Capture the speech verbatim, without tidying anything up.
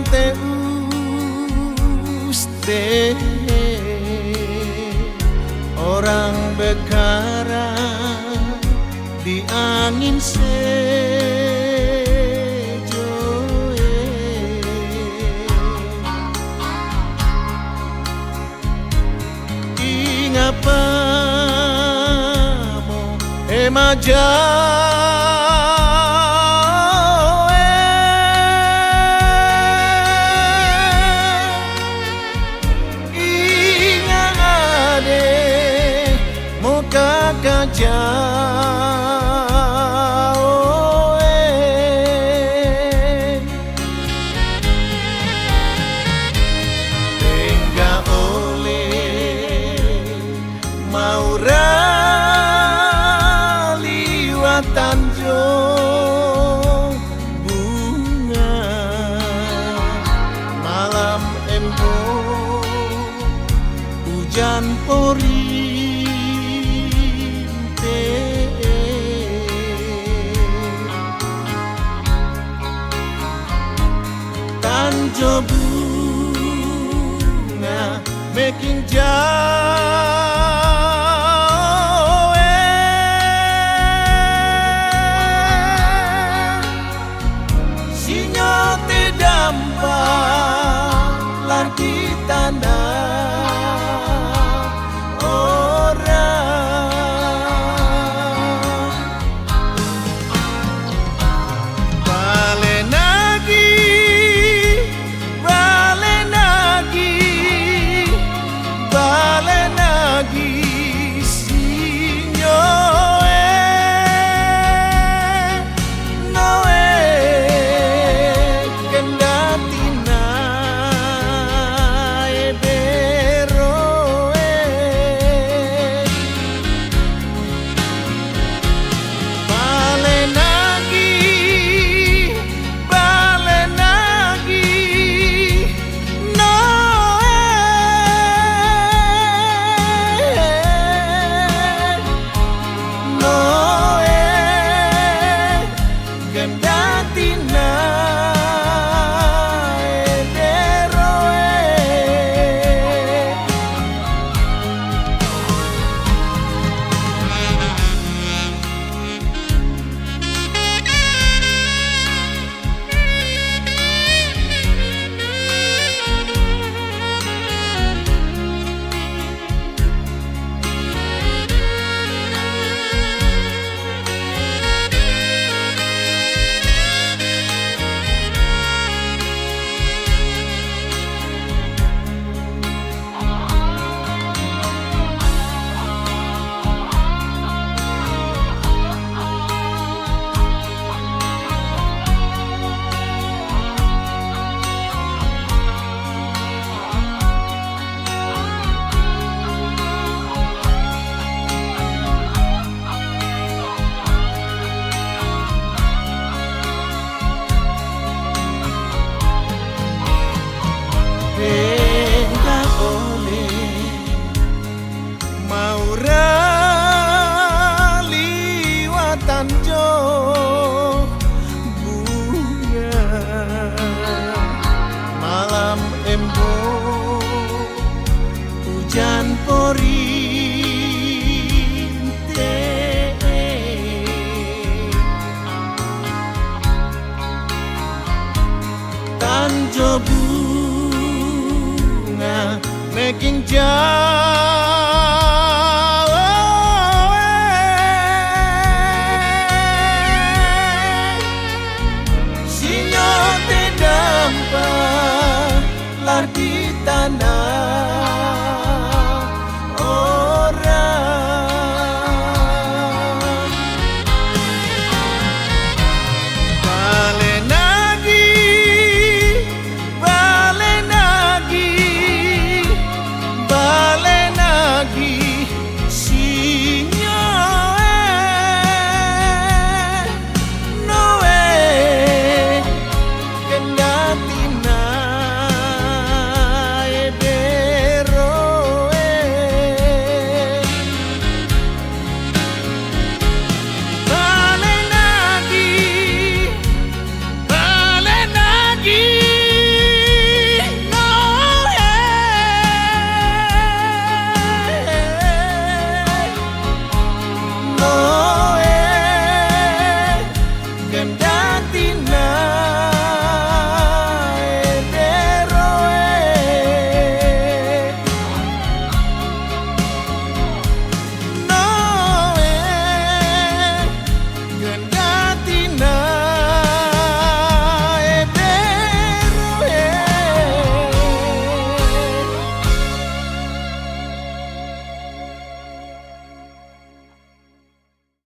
Te uste orang berkarat di angin sejo e. Inga pamo ema jae. Inga ade mo kaka jae. Denggan ole maura liwatan jo bunga. Malam embo ujan porinte. Tanjo bunga making jae. Sinyote dampalan di tanda orang. Bale nagi, bale nagi, bale nagi sinyo e. Noe kendati na e bero e. Bale nagi, bale nagi, noe, noe. Kendati na e bero e. Denggan ole maura liwatan jo bunga. Malam embo ujan porinte. Tanjo bunga making jae.